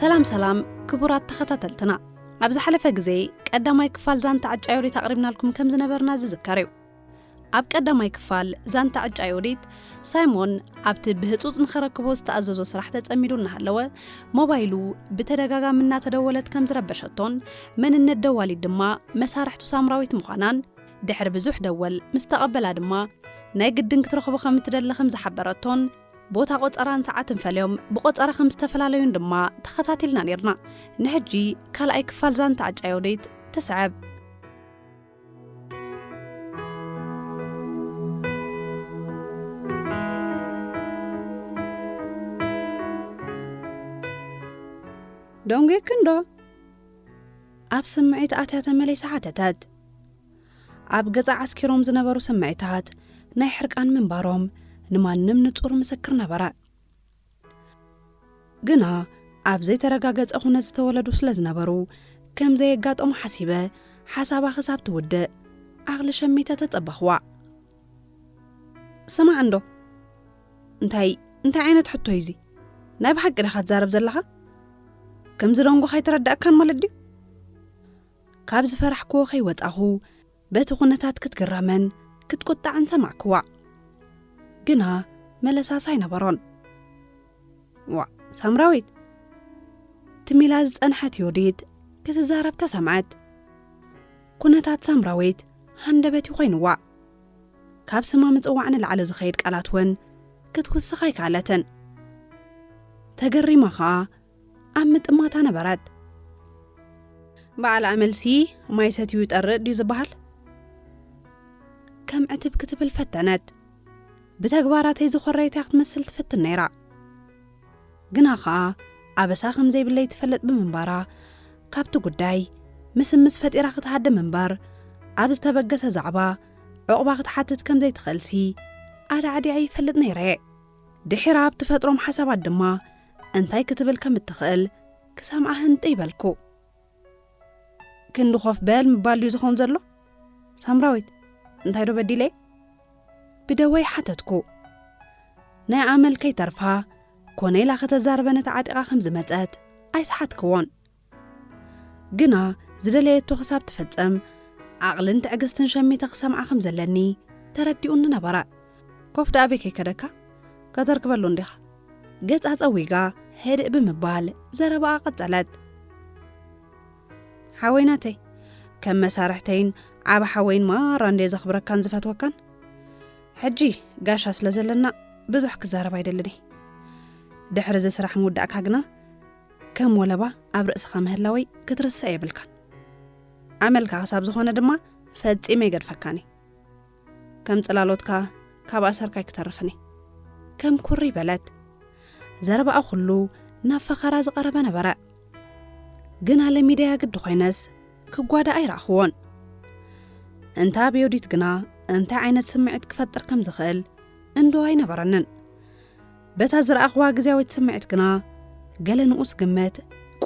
ሰላም ሰላም ክቡራት ተኸታተልትና፣ ኣብ ዝሓለፈ ግዜ ቀዳማይ ክፋል ዛንታ ዕጫ ዮዲት ኣቕሪብናልኩም ከም ዝነበርና ዝዝከር እዩ። ኣብ ቀዳማይ ክፋል ዛንታ ዕጫ ዮዲት፣ ሳይሞን ኣብቲ ብህጹጽ ንኸረክቦ ዝተኣዘዞ ስራሕ ተጸሚዱ እናሃለወ፣ ሞባይሉ ብተደጋጋሚ እናተደወለት ከም ዝረበሸቶን መንነት ደዋሊት ድማ መሳርሕቱ ሳምራዊት ምዃናን፣ ድሕሪ ብዙሕ ደወል ምስ ተቐበላ ድማ ናይ ግድን ክትረኽቦ ከም እትደሊ ከም ዝሓበረቶን፣ ቦታ ቆጸራን ሰዓትን ፈልዮም ብቆጸራ ከም ዝተፈላለዩን ድማ ተኸታቲልና ኔርና። ንሕጂ ካልኣይ ክፋል ዛንታ ዕጫ ዮዲት ትስዕብ። ደንጒክን ዶ? ኣብ ስምዒት ኣትያ ተመሊሳ ሓተተት። ኣብ ገጻ ዓስኪሮም ዝነበሩ ስምዒታት ናይ ሕርቃን ምንባሮም ንማንም ንጹር ምስክር ነበረ። ግና ኣብ ዘይተረጋገጸ ኩነት ዝተወለዱ ስለ ዝነበሩ፣ ከም ዘየጋጠሙ ሓሲበ፣ ሓሳባ ክሳብ ትውድእ ዓቕሊ ሸሚተ ተጸበኽዋ። ስማዕ እንዶ፣ እንታይ፣ እንታይ ዓይነት ሕቶ እዩ እዚ? ናይ ብሓቂ ዲኻ ትዛረብ ዘለኻ? ከምዚ ደንጎኻ ኣይተረዳእካን ማለት ድዩ? ካብ ዝፈራሕክዎ ከይወጻኹ፣ በቲ ኩነታት ክትግረምን ክትቁጣዕን ሰማዕክዋ። ግና መለሳስ ኣይነበሮን። ዋእ፣ ሳምራዊት! ትም ኢላ ዝጸንሐት ዮዲት ክትዛረብ ተሰምዐት። ኩነታት ሳምራዊት ሃንደበት እዩ ኮይንዋ። ካብ ስማ ምጽዋዕ ንላዕሊ ዝኸይድ ቃላት እውን ክትውስኽ ኣይከኣለትን። ተገሪማ ኸኣ ኣብ ምጥማታ ነበረት። በዓል ኣመልሲ ማይ ሰትዩ ይጠርእ ድዩ ዝበሃል? ከም ዕትብ ክትብል ፈተነት። ብተግባራተይ ዝኾረየት እያ ክትመስል ትፍትን ነይራ። ግና ኸኣ ኣበሳ ከም ዘይብለይ ትፈልጥ ብምንባራ፣ ካብቲ ጉዳይ ምስምስ ፈጢራ ክትሃድም እምበር፣ ኣብ ዝተበገሰ ዛዕባ ዑቕባ ክትሓትት ከም ዘይትኽእልሲ ኣዳዕዲዐ ይፈልጥ ነይረ እየ። ድሒራ ኣብ ትፈጥሮም ሓሳባት ድማ እንታይ ክትብል ከም እትኽእል ክሰምዓ ህንጥይ በልኩ። ክንዲ ኮፍ በል ምባል ድዩ ዝኸውን ዘሎ? ሳምራዊት፣ እንታይ ዶ በዲለ? ብደወይ ሓተትኩ። ናይ ኣመል ከይተርፋ፣ ኮነ ኢላ ከተዛርበኒ ተዓጢቓ ከም ዝመጸት ኣይሰሓትክዎን። ግና ዝደለየቶ ክሳብ ትፍጸም፣ ዓቕልን ትዕግስትን ሸሚተ ክሰምዓ ከም ዘለኒ ተረዲኡኒ ነበረ። ኮፍ ደኣ ኣበይ ከይከደካ? ከተርክበሉ እንዲኻ። ገጻ ጸዊጋ ህድእ ብምባል ዘረባኣ ቀጸለት። ሓወይ ናተይ፣ ከም መሳርሕተይን ዓቢ ሓወይን ማራ እንድየ ዘኽብረካን ዝፈትወካን። ሕጂ ጋሻ ስለ ዘለና ብዙሕ ክዛረብ ኣይደልን እየ። ድሕሪ እዚ ስራሕ ምውዳእካ ግና ከም ወለባ ኣብ ርእስኻ ምህላወይ ክትርስዕ የብልካን። ኣመልካ ክሳብ ዝኾነ ድማ ፈጺመ ኣይገድፈካን እየ። ከም ጽላሎትካ ካብ ኣሰርካ ኣይክተርፍን እየ። ከም ኩሪ በለት። ዘረባኣ ኩሉ ናብ ፈኸራ ዝቐረበ ነበረ። ግና ለሚደያ ግዲ ኮይነስ ክጓዳእ ኣይረኣኽዎን። እንተ ኣብ ዮዲት ግና እንታይ ዓይነት ስምዒት ክፈጥር ከም ዝኽእል እንዶ ኣይነበረንን። በታ ዝረኣኽዋ ግዝያዊት ስምዒት ግና ገለ ንኡስ ግምት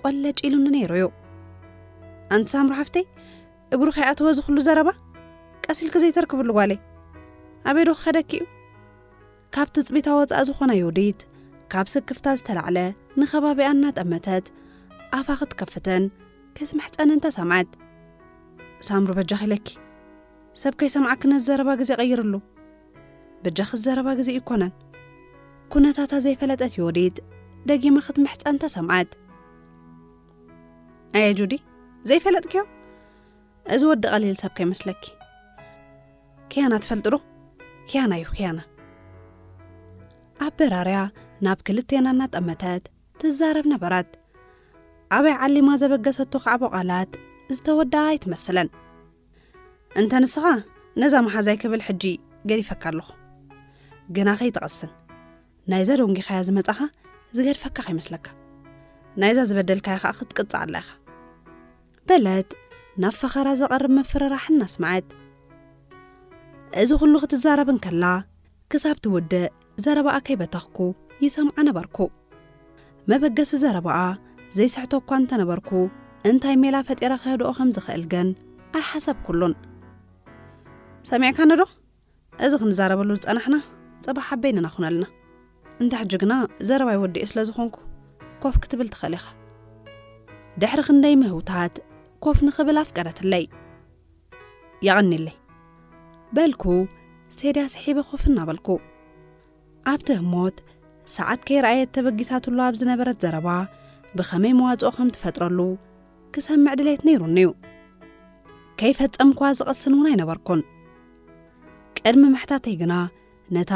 ቆለጭ ኢሉኒ ነይሩ እዩ። ኣንቲ ሳምሪ ሓፍተይ፣ እግሩ ከይኣተወ እዚ ኩሉ ዘረባ ቀስ ኢልኪ ዘይተርክብሉ ጓለይ። ኣበይ ዶ ክኸደኪ እዩ? ካብ ትጽቢታ ወጻእ ዝኾና ዮዲት ካብ ስክፍታ ዝተላዕለ ንኸባቢኣ እናጠመተት ኣፋ ክትከፍትን ክትምሕጸንን ተሰምዐት። ሳምሩ በጃኺ ኢለኪ። ሰብ ከይሰምዓኪ ነዚ ዘረባ ግዜ ቀይርሉ። በጃኺ እዚ ዘረባ ግዜ ኣይኮነን። ኩነታታ ዘይፈለጠት ዮዲት ደጊማ ክትምሕጸን ተሰምዐት። ኣየ ጁዲ፣ ዘይፈለጥክዮ? እዚ ወዲ ቀሊል ሰብ ከይመስለኪ። ኪያና ትፈልጢ ዶ? ኪያና እዩ፣ ኪያና። ኣበራርያ ናብ ክልቴና እናጠመተት ትዛረብ ነበረት። ኣበይ ዓሊማ ዘበገሰቶ ካዕቦ ቃላት ዝተወድኣ ኣይትመስለን። እንተ ንስኻ ነዛ መሓዛይ ክብል ሕጂ ገዲፈካ ኣለኹ። ግና ከይትቐስን። ናይዛ ደንጊኻያ ዝመጻኻ ዝገድፈካ ከይመስለካ። ናይዛ ዝበደልካያ ኸኣ ክትቅጻዕ ኣላ ኢኻ። በለት ናብ ፈኸራ ዘቐርብ ምፍርራሕ እናስመዐት። እዚ ኩሉ ክትዛረብ እንከላ፣ ክሳብ ትውድእ ዘረባኣ ከይበተኽኩ ይሰምዓ ነበርኩ። መበገሲ ዘረባኣ ዘይስሕቶ እኳ እንተነበርኩ፣ እንታይ ሜላ ፈጢረ ከህድኦ ከም ዝኽእል ግን ኣይሓሰብኩሉን። ሰሚዕካኒ ዶ? እዚ ክንዛረበሉ ዝጸናሕና ጽባሕ ኣብ በይንና ኩነልና። እንተ ሕጂ ግና ዘረባይ ወዲኤ ስለ ዝኾንኩ፣ ኮፍ ክትብል ትኽእል ኢኻ። ድሕሪ ክንደይ ምህውታት ኮፍ ንኽብል ኣፍቀደትለይ። "የቐንየለይ" በልኩ፣ ሴድያ ስሒበ ኮፍ እናበልኩ። ኣብቲ ህሞት ሰዓት ከይረኣየት ተበጊሳትሉ ኣብ ዝነበረት ዘረባ ብኸመይ መዋጽኦ ከም ትፈጥረሉ ክሰምዕ ድሌት ነይሩኒ እዩ። ከይፈጸምኳ ዝቕስን እውን ኣይነበርኩን። ቅድሚ ምሕታተይ ግና ነታ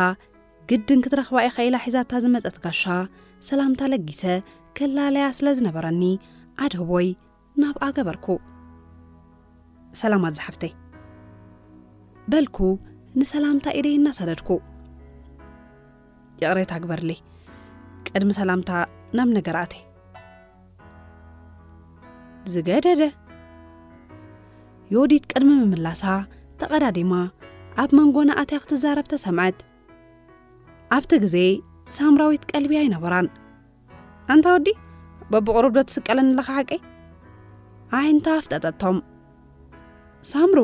ግድን ክትረኽባ ኢኻ ኢላ ሒዛታ ዝመጸት ጋሻ ሰላምታ ለጊሰ ክላለያ ስለ ዝነበረኒ ኣድህቦይ ናብኣ ገበርኩ። "ሰላማት ዝሓፍተይ" በልኩ ንሰላምታ ኢደይ እናሰደድኩ። "ይቕሬታ ግበርለይ፣ ቅድሚ ሰላምታ ናብ ነገር ኣትየ" ዝገደደ። ዮዲት ቅድሚ ምምላሳ ተቐዳዲማ ኣብ መንጎና ኣትያ ክትዛረብ ተሰምዐት። ኣብቲ ግዜ ሳምራዊት ቀልቢ ኣይነበራን። "ኣንታ ወዲ፣ በብቕሩብ ዶ ትስቀለኒ ኣለኻ ሓቀይ?" ኣዒንታ ኣፍጠጠቶም። "ሳምሩ?"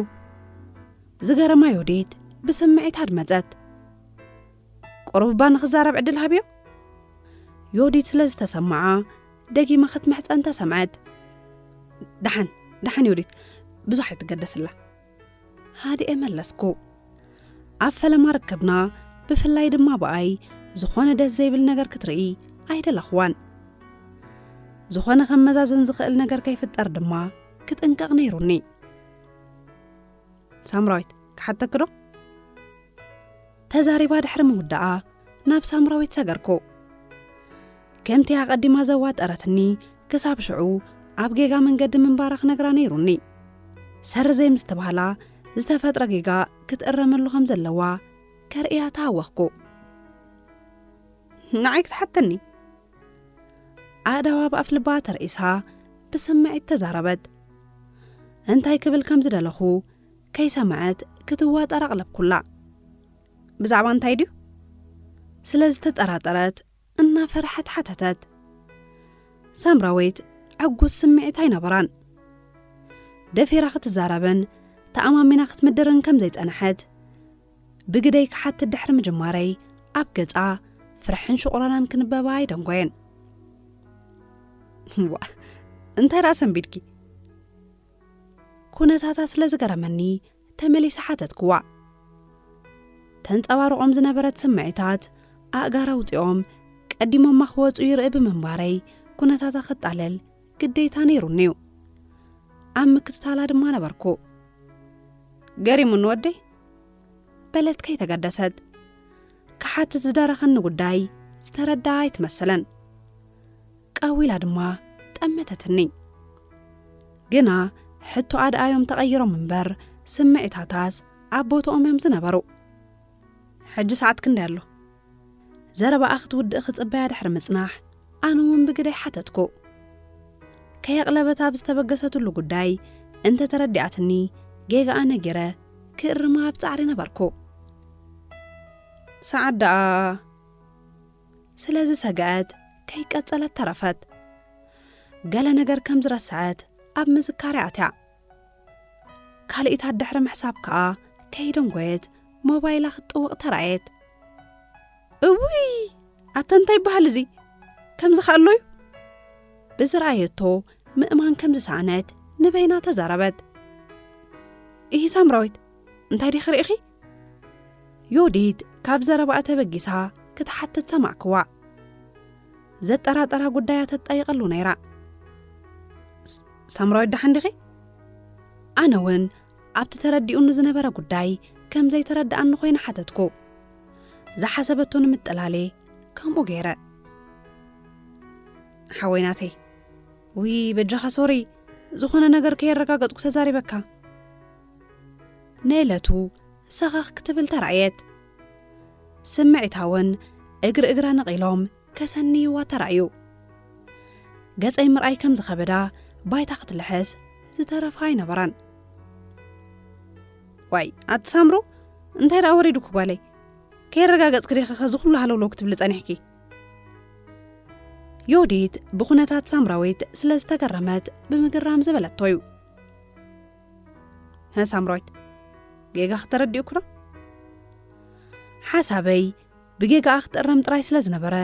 ዝገረማ ዮዲት ብስምዒት ኣድመጸት። "ቁሩብ እባ ንኽዛረብ ዕድል ሃብዮ?" ዮዲት ስለ ዝተሰምዓ ደጊማ ክትምሕጸን ተሰምዐት። "ደሓን፣ ደሓን ዮዲት፣ ብዙሕ ኣይትገደስላ" ሃድኤ መለስኩ። ኣብ ፈለማ ርክብና፣ ብፍላይ ድማ ብኣይ፣ ዝኾነ ደስ ዘይብል ነገር ክትርኢ ኣይደለኽዋን። ዝኾነ ከመዛዘን ዝኽእል ነገር ከይፍጠር ድማ ክጥንቀቕ ነይሩኒ። "ሳምራዊት፣ ክሓተኪ ዶ?" ተዛሪባ ድሕሪ ምውዳኣ ናብ ሳምራዊት ሰገርኩ። ከምቲ ኣቐዲማ ዘዋጠረትኒ ክሳብ ሽዑ ኣብ ጌጋ መንገዲ ምንባራ ክነግራ ነይሩኒ። ሰር ዘይምስትብሃላ ዝተፈጥረ ጌጋ ክትእረመሉ ከም ዘለዋ ከርእያ ተሃወኽኩ። "ንዓይ ክትሓተኒ?" ኣእዳዋ ብኣፍ ልባ ተርኢሳ ብስምዒት ተዛረበት። እንታይ ክብል ከም ዝደለኹ ከይሰምዐት ክትዋጠር ኣቕለብኩላ። "ብዛዕባ እንታይ ድዩ?" ስለ ዝተጠራጠረት እናፈርሐት ሓተተት። ሳምራዊት ዕጉስ ስምዒት ኣይነበራን። ደፊራ ክትዛረብን ተኣማሚና ክትምድርን ከም ዘይጸንሐት ብግደይ ክሓትት ድሕሪ ምጅማረይ ኣብ ገጻ ፍርሕን ሽቑረናን ክንበባ ኣይደንጎየን። "ዋ፣ እንታይ ደኣ ሰንቢድኪ?" ኩነታታ ስለ ዝገረመኒ ተመሊሰ ሓተትክዋ። ተንጸባርቖም ዝነበረት ስምዒታት ኣእጋራ ኣውጺኦም ቀዲሞማ ክወጹ ይርኢ ብምንባረይ ኩነታታ ክጣለል ግዴታ ነይሩኒ እዩ። ኣብ ምክትታላ ድማ ነበርኩ። "ገሪሙኒ ወደይ?" በለት ከይተገደሰት። ክሓትት ዝደረኸኒ ጉዳይ ዝተረድኣ ኣይትመስልን። ቀዊላ ድማ ጠመተትኒ። ግና ሕቶኣ ደኣ እዮም ተቐይሮም እምበር ስምዒታታስ ኣብ ቦትኦም እዮም ዝነበሩ። "ሕጂ ሰዓት ክንደይ ኣሎ?" ዘረባኣ ክትውድእ ክጽበያ ድሕሪ ምጽናሕ፣ ኣነ እውን ብግደይ ሓተትኩ። ከየቕለበት ኣብ ዝተበገሰትሉ ጉዳይ እንተ ተረዲኣትኒ፣ ጌጋኣ ነጊረ ክእርማ ኣብ ጻዕሪ ነበርኩ። "ሰዓት ደኣ?" ስለ ዝሰግኣት ከይቀጸለት ተረፈት። ገለ ነገር ከም ዝረስዐት ኣብ ምዝካር ኣትያ። ካልኢታት ድሕሪ ምሕሳብ ከኣ ከይደንጎየት ሞባይላ ክትጥውቕ ተራእየት። "እውይ! ኣታ እንታይ ይበሃል እዚ? ከምዚ ከ ኣሎ እዩ?" ብዝረኣየቶ ምእማን ከም ዝሰኣነት ንበይና ተዛረበት። "ኢሂ ሳምራዊት፣ እንታይ ዲኺ ርኢኺ?" ዮዲት ካብ ዘረባኣ ተበጊሳ ክትሓትት ሰማዕክዋ። ዘጠራጠራ ጉዳያ ተጣይቐሉ ነይራ። "ስ-፣ ሳምራዊት ደሓን ዲኺ?" ኣነ እውን ኣብቲ ተረዲኡኒ ዝነበረ ጉዳይ ከም ዘይተረድኣኒ ኮይነ ሓተትኩ። ዝሓሰበቶ ንምጥላሌ ከምኡ ገይረ። "ሓወይ ናተይ፣ ውይ በጃኻ ሶሪ፣ ዝኾነ ነገር ከየረጋገጥኩ ተዛሪበካ።" ንእለቱ ሰኸኽ ክትብል ተራእየት። ስምዒታ እውን እግሪ እግራ ነቒሎም ከሰንይዋ ተራእዩ። ገጸይ ምርኣይ ከም ዝኸበዳ ባይታ ክትልሕስ ዝተረፋ ኣይነበራን። "ዋይ፣ ኣቲ ሳምሩ፣ እንታይ ደኣ ወሪዱኪ ጓለይ? ከየረጋገጽኪ ዲኺ ኸዚ ኩሉ ሃለውለው ክትብሊ ጸኒሕኪ?" ዮዲት ብኹነታት ሳምራዊት ስለ ዝተገረመት ብምግራም ዝበለቶ እዩ። "ሀ ሳምራዊት፣ ጌጋ ከተረዲኡኪ ዶ?" ሓሳበይ ብጌጋኣ ክትእረም ጥራይ ስለ ዝነበረ፣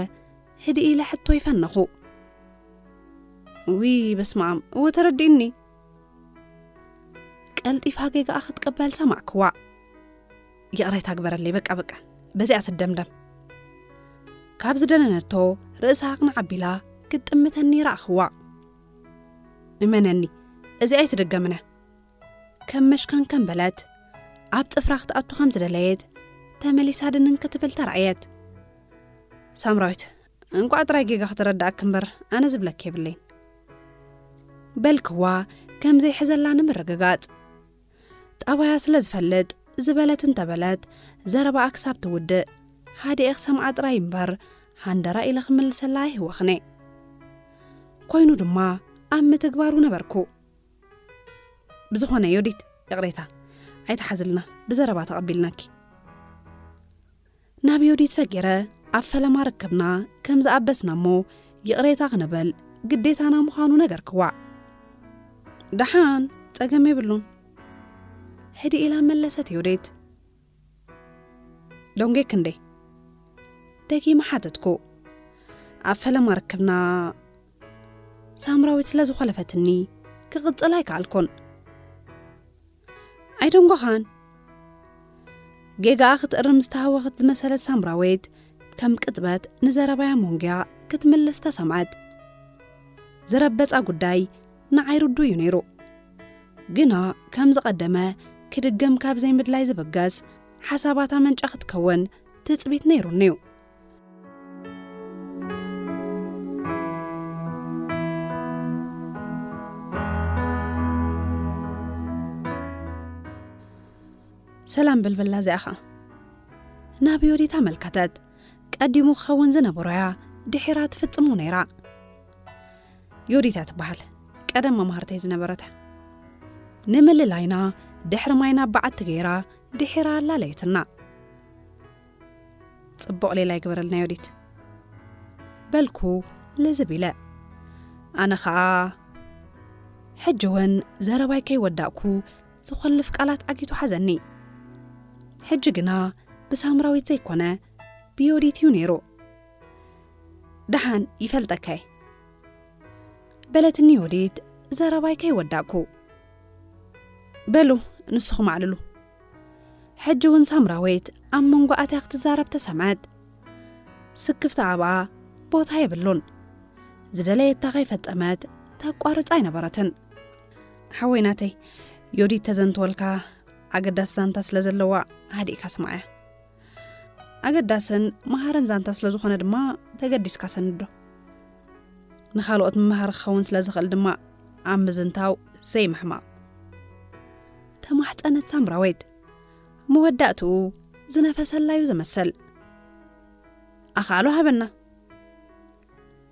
ህድእ ኢለ ሕቶ ይፈነኹ። ውይ በስመ ኣብ፣ እወ ተረዲእኒ። ቀልጢፋ ጌጋኣ ክትቅበል ሰማዕክዋ። ይቕሬታ ግበረለይ፣ በቃ በቃ፣ በዚኣ ትደምደም። ካብ ዝደነነቶ ርእሳ ኣቕንዕ ኣቢላ ክትጥምተኒ ረኣኽዋ። እመነኒ፣ እዚኣ ኣይትድገምን እያ። ከም መሽካን ከም በለት ኣብ ጽፍራ ክትኣቱ ከም ዝደለየት ተመሊሳ ድንን ክትብል ተራእየት። ሳምራዊት፣ እንቋዕ ጥራይ ጌጋ ክትረዳእክ እምበር ኣነ ዝብለክ የብለይን። በልክዋ ከም ዘይሕዘላ ንምርግጋጽ። ጠባያ ስለ ዝፈልጥ ዝበለት እንተበለት ዘረባኣ ክሳብ ትውድእ ሃዲኤ ክሰምዓ ጥራይ እምበር ሃንደራ ኢለ ክምልሰላ ኣይህወኽን እየ። ኮይኑ ድማ ኣብ ምትግባሩ ነበርኩ። ብዝኾነ ዮዲት፣ ይቕሬታ ኣይትሓዝልና፣ ብዘረባ ተቐቢልናኪ። ናብ ዮዲት ሰጊረ ኣብ ፈለማ ርክብና ከም ዝኣበስና እሞ ይቕሬታ ክንብል ግዴታና ምዃኑ ነገርክዋ። ደሓን፣ ጸገም የብሉን፣ ህድእ ኢላ መለሰት ዮዲት። ዶንጌክ እንዴ? ደጊመ ሓተትኩ። ኣብ ፈለማ ርክብና ሳምራዊት ስለ ዝኾለፈትኒ ክቕጽል ኣይከኣልኩን። ኣይደንጎኻን። ጌጋኣ ክትእርም ዝተሃወኸት ዝመሰለት ሳምራዊት ከም ቅጽበት ንዘረባያ ሞንግያ ክትምልስ ተሰምዐት። ዝረበጻ ጉዳይ ንዓይ ርዱእ እዩ ነይሩ። ግና ከም ዝቐደመ ክድገም ካብ ዘይምድላይ ዝብገስ ሓሳባት ኣመንጫ ክትከውን ትጽቢት ነይሩኒ እዩ። ሰላም በልበላ እዚኣ ኸኣ ናብ ዮዲት ኣመልከተት። ቀዲሙ ክኸውን ዝነበሮያ ድሒራ ትፍጽሞ ነይራ። ዮዲት እያ ትበሃል። ቀደም መማህርተይ ዝነበረት። ንምልላይና ድሕሪ ማይ ናብ በዓቲ ገይራ ድሒራ ኣላለየትና። ጽቡቕ ሌላ ይግበረልና ዮዲት። በልኩ ልዝብ ኢለ። ኣነ ኸኣ ሕጂ እውን ዘረባይ ከይወዳእኩ ዝኾልፍ ቃላት ዓጊቱ ሓዘኒ። ሕጂ ግና ብሳምራዊት ዘይኮነ ብዮዲት እዩ ነይሩ። ደሓን ይፈልጠካ እየ። በለትኒ ዮዲት ዘረባይ ከይወዳእኩ። በሉ ንስኹም ኣዕልሉ። ሕጂ እውን ሳምራዊት ኣብ መንጎ ኣትያ ክትዛረብ ተሰምዐት። ስክፍታ ኣብኣ ቦታ የብሉን። ዝደለየታ ከይፈጸመት ተቋርጻ ኣይነበረትን። ሓወይ ናተይ፣ ዮዲት ተዘንትወልካ ኣገዳሲ ዛንታ ስለ ዘለዋ ሃዲእካ ስምዓያ። ኣገዳስን መሃርን ዛንታ ስለ ዝኾነ ድማ ተገዲስካ ሰንዶ። ንኻልኦት መምሃሪ ክኸውን ስለ ዝኽእል ድማ ኣብ ምዝንታው ዘይምሕማቕ። ተማሕጸነት ሳምራዊት። መወዳእትኡ ዝነፈሰላዩ ዝመስል። ኣኻእሎ ሃበና።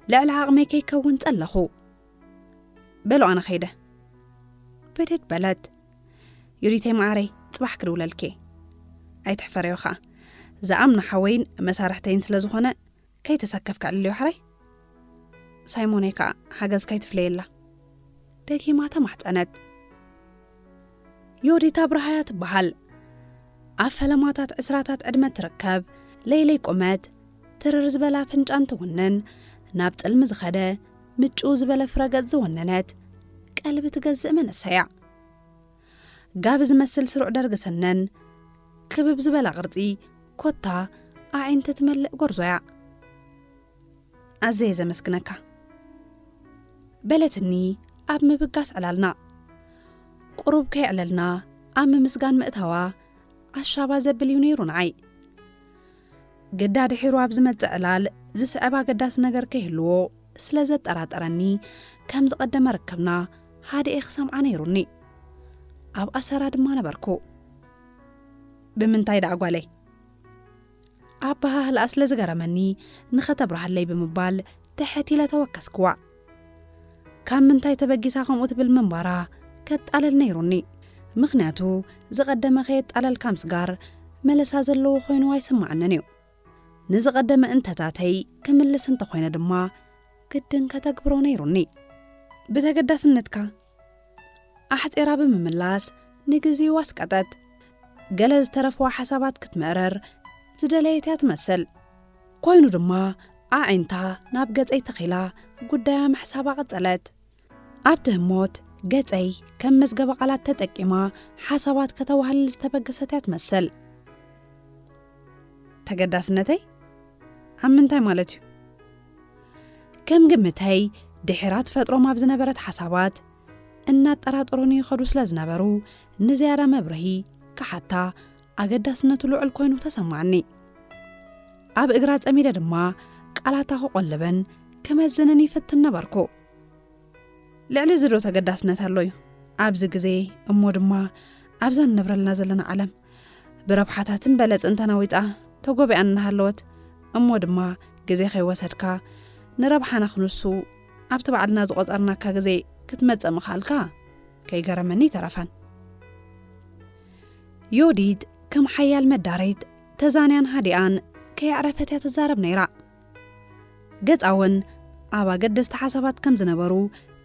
ልዕሊ ዓቕመይ ከይከውን ጸለኹ። በሉ ኣነ ኸይደ። ብድድ በለት። ዮዲተይ መዓረይ፣ ጽባሕ ክድውለልኪ። ኣይትሕፈርዮ ኸኣ። ዝኣምኖ ሓወይን መሳርሕተይን ስለ ዝኾነ ከይተሰከፍካ ዕልልዮ ሕራይ። ሳይሞነይ ከኣ ሓገዝ ከይትፍለየላ። ደጊማ ተማሕጸነት። ዮዲት ኣብርሃያ ትበሃል። ኣብ ፈለማታት ዕስራታት ዕድመ ትርከብ። ለይለይ ቁመት፣ ትርር ዝበላ ፍንጫን ትውንን፣ ናብ ጽልሚ ዝኸደ፣ ምጭው ዝበለ ፍረገጽ ዝወነነት፣ ቀልቢ ትገዝእ መንእሰያ። ጋብ ዝመስል ስሩዕ ደርጊ ስነን፣ ክብብ ዝበላ ቅርጺ፣ ኮታ ኣዒንቲ ትመልእ ጎርዞያ። ኣዘየ ዘመስግነካ። በለትኒ ኣብ ምብጋስ ዕላልና። ቁሩብ ከየዕለልና ኣብ ምምስጋን ምእታዋ ኣሻባ ዘብል እዩ ነይሩ ንዓይ። ግዳ ድሒሩ ኣብ ዝመጽእ ዕላል ዝስዕብ ኣገዳሲ ነገር ከይህልዎ ስለ ዘጠራጠረኒ፣ ከም ዝቐደመ ርክብና ሃደኤ ክሰምዓ ነይሩኒ። ኣብ ኣሰራ ድማ ነበርኩ። ብምንታይ ደኣ ጓለይ? ኣበሃህልኣ ስለ ዝገረመኒ፣ ንኸተብርሃለይ ብምባል ትሕት ኢለ ተወከስክዋ። ካብ ምንታይ ተበጊሳ ከምኡ ትብል ምንባራ ከጣልል ነይሩኒ። ምኽንያቱ፣ ዝቐደመ ከየጣለልካ ምስጋር መለሳ ዘለዎ ኮይኑ ኣይስምዓንን እዩ። ንዝቐደመ እንተታተይ ክምልስ እንተኾይነ ድማ፣ ግድን ከተግብሮ ነይሩኒ። ብተገዳስነትካ ኣሕጺራ ብምምላስ ንግዜኡ ኣስቀጠት። ገለ ዝተረፍዋ ሓሳባት ክትምእረር ዝደለየት እያ ትመስል። ኮይኑ ድማ ኣዒንታ ናብ ገጸይ ተኺላ ጉዳያ ምሕሳባ ቀጸለት። ኣብቲ ህሞት ገጸይ ከም መዝገበ ቃላት ተጠቂማ ሓሳባት ከተዋህልል ዝተበገሰት እያ ትመስል። ተገዳስነተይ ኣብ ምንታይ ማለት እዩ? ከም ግምተይ ድሒራ ትፈጥሮም ኣብ ዝነበረት ሓሳባት እናጠራጠሩኒ ይኸዱ ስለ ዝነበሩ ንዝያዳ መብርሂ ክሓታ ኣገዳስነቱ ልዑል ኮይኑ ተሰማዓኒ። ኣብ እግራ ጸሚደ ድማ ቃላታ ክቆልብን ክመዝንን ይፍትን ነበርኩ። ልዕሊ እዚ ዶ ተገዳስነት ኣሎ እዩ? ኣብዚ ግዜ እሞ ድማ ኣብዛ እንነብረልና ዘለና ዓለም ብረብሓታትን በለጽን ተናዊጻ ተጎቢኣን እናሃለወት እሞ ድማ ግዜ ከይወሰድካ ንረብሓና ክንሱ ኣብቲ ባዕልና ዝቆጸርናካ ግዜ ክትመጽእ ምኽኣልካ ከይገረመኒ ይተረፈን። ዮዲት ከም ሓያል መዳሪት ተዛንያን ሃዲኣን ከየዕረፈት እያ ትዛረብ ነይራ። ገጻ እውን ኣብ ኣገደስቲ ሓሳባት ከም ዝነበሩ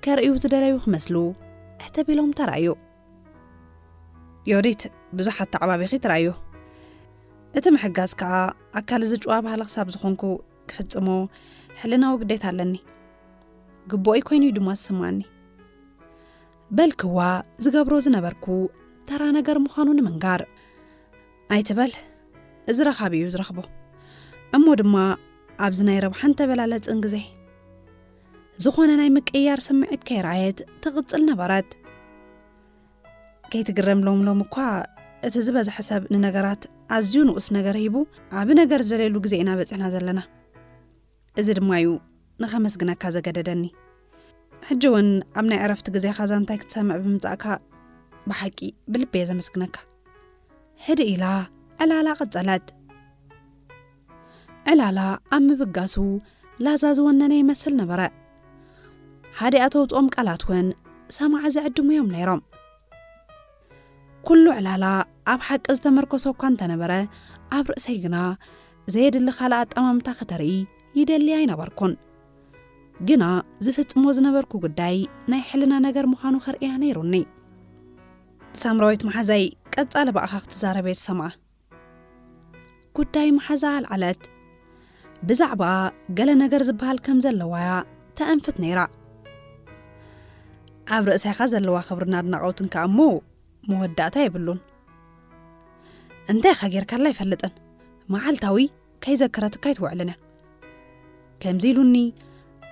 ከርእዩ ዝደለዩ ክመስሉ እሕተብ ኢሎም ተራእዩ። ዮዲት ብዙሕ ኣተዓባቢኺ ትራእዩ። እቲ ምሕጋዝ ከኣ ኣካል እዚ ጭዋ ባህሊ ክሳብ ዝኾንኩ ክፍጽሞ ሕልናዊ ግዴታ ኣለኒ። ግቡኦይ ኮይኑ እዩ ድማ ዝስማኒ። በልክዋ ዝገብሮ ዝነበርኩ ተራ ነገር ምዃኑ ንምንጋር። ኣይትበል፣ እዚ ረኻቢ እዩ ዝረኽቦ። እሞ ድማ ኣብዚ ናይ ረብሓን ተበላለጽን ግዜ ዝኾነ ናይ ምቅይያር ስምዒት ከይረኣየት ትቕጽል ነበረት። ከይትግረም ሎም ሎም እኳ እቲ ዝበዝሐ ሰብ ንነገራት ኣዝዩ ንኡስ ነገር ሂቡ ዓቢ ነገር ዝደልየሉ ግዜ ኢና በጺሕና ዘለና። እዚ ድማ እዩ ንኸመስግነካ ዘገደደኒ። ሕጂ እውን ኣብ ናይ ዕረፍቲ ግዜኻ ዛንታይ ክትሰምዕ ብምጻእካ ብሓቂ ብልቢ እየ ዘመስግነካ። ህድእ ኢላ ዕላላ ቀጸለት። ዕላላ ኣብ ምብጋሱ ላዛ ዝወነነ ይመስል ነበረ። ሓደ ኣተውጽኦም ቃላት እውን ሰማዓ ዘዕድሙ እዮም ነይሮም። ኩሉ ዕላላ ኣብ ሓቂ ዝተመርኮሰ እኳ እንተነበረ፣ ኣብ ርእሰይ ግና ዘየድሊ ካልእ ኣጠማምታ ክተርኢ ይደሊ ኣይነበርኩን። ግና ዝፍጽሞ ዝነበርኩ ጉዳይ ናይ ሕልና ነገር ምዃኑ ከርእያ ነይሩኒ። ሳምራዊት መሓዛይ ቀጻሊ ብኣኻ ክትዛረብ እየ ዝሰምዓ። ጉዳይ መሓዛ ኣልዓለት። ብዛዕባ ገለ ነገር ዝበሃል ከም ዘለዋ እያ ተኣንፍት ነይራ። ኣብ ርእሰኻ ዘለዋ ክብርን ኣድናቖትን ከኣ እሞ መወዳእታ የብሉን። እንታይ ኢኻ ጌርካላ ኣይፈልጥን። መዓልታዊ ከይዘከረትካ ኣይትውዕልን እያ። ከምዚ ኢሉኒ፣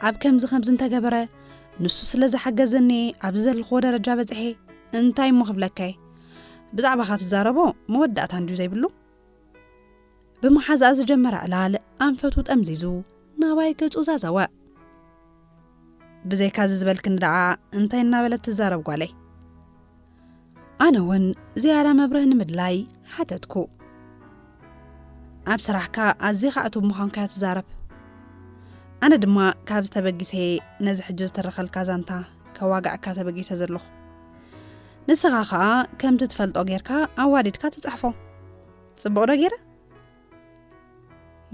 ኣብ ከምዚ ከምዚ እንተገበረ፣ ንሱ ስለ ዝሓገዘኒ ኣብዚ ዘለኽዎ ደረጃ በጺሐ፣ እንታይ እሞ ክብለካ እየ? ብዛዕባኻ ትዛረቦ መወዳእታ እንድዩ ዘይብሉ። ብመሓዛኣ ዝጀመረ ዕላል ኣንፈቱ ጠምዚዙ ናባይ ገጹ ዛዘወ። ብዘይካ እዚ ዝበልክኒ ደኣ እንታይ እናበለት ትዛረብ ጓለይ? ኣነ እውን ዝያዳ መብርህ ንምድላይ ሓተትኩ። ኣብ ስራሕካ ኣዚኻ ዕቱብ ምዃንካ እያ ትዛረብ። ኣነ ድማ ካብዚ ተበጊሰ ነዚ ሕጂ ዝተረኸልካ ዛንታ ከዋግዐካ ተበጊሰ ዘለኹ። ንስኻ ኸኣ ከምቲ ትፈልጦ ጌርካ ኣዋዲድካ ትጽሕፎ። ጽቡቕ ዶ ጌረ?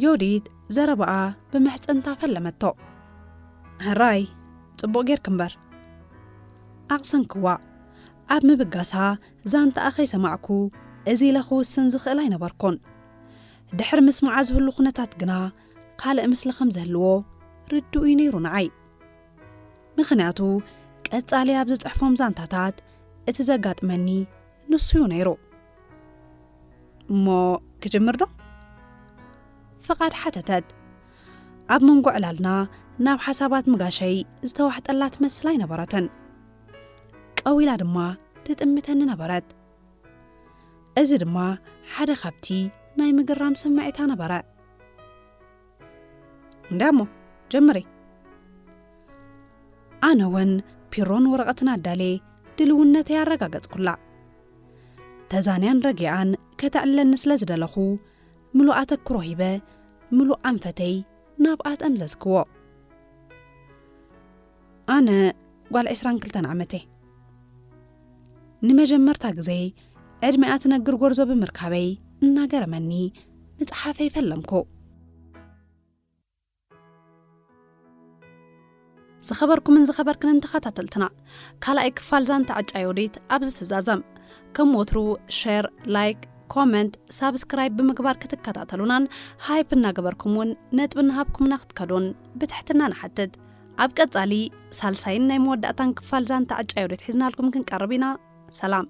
ዮዲት ዘረባኣ ብምሕጽንታ ፈለመቶ። ሕራይ፣ ጽቡቕ ጌርክ እምበር። ኣቕሰንክዋ። ኣብ ምብጋሳ ዛንታኣ ከይሰማዕኩ እዚ ኢለ ክውስን ዝኽእል ኣይነበርኩን። ድሕሪ ምስማዓ ዝህሉ ኩነታት ግና ካልእ ምስሊ ከም ዝህልዎ ርዱእ እዩ ነይሩ ንዓይ። ምኽንያቱ ቀጻሊ ኣብ ዝጽሕፎም ዛንታታት እቲ ዘጋጥመኒ ንሱ እዩ ነይሩ። እሞ ክጅምር ዶ? ፍቓድ ሓተተት። ኣብ መንጎ ዕላልና ናብ ሓሳባት ምጋሸይ ዝተዋሕጠላ ትመስል ኣይነበረትን። ቀዊላ ድማ ትጥምተኒ ነበረት። እዚ ድማ ሓደ ካብቲ ናይ ምግራም ስምዒታ ነበረ። እንዳ እሞ ጀምሪ። ኣነ እውን ፒሮን ወረቐትን ኣዳልየ ድልውነተይ ኣረጋገጽኩላ። ተዛንያን ረጊኣን ከተዕልለኒ ስለ ዝደለኹ፣ ምሉእ ኣተክሮ ሂበ፣ ምሉእ ኣንፈተይ ናብኣ ጠምዘዝክዎ። ኣነ ጓል ዕስራን ክልተን ዓመት እየ። ንመጀመርታ ግዜ ዕድሚኣ ትነግር ጎርዞ ብምርካበይ እናገረመኒ ምጽሓፈይ ፈለምኩ። ዝኸበርኩምን ዝኸበርክንን ተኸታተልትና፣ ካልኣይ ክፋል ዛንታ ዕጫ ዮዲት ኣብዚ ትዛዘም። ከም ወትሩ ሸር፣ ላይክ፣ ኮመንት፣ ሳብስክራይብ ብምግባር ክትከታተሉናን ሃይፕ እናገበርኩም እውን ነጥቢ እናሃብኩምና ክትከዱን ብትሕትና ንሓትት። ኣብ ቀጻሊ ሳልሳይን ናይ መወዳእታን ክፋል ዛንታ ዕጫ ዮዲት ሒዝናልኩም ክንቀርብ ኢና። ሰላም።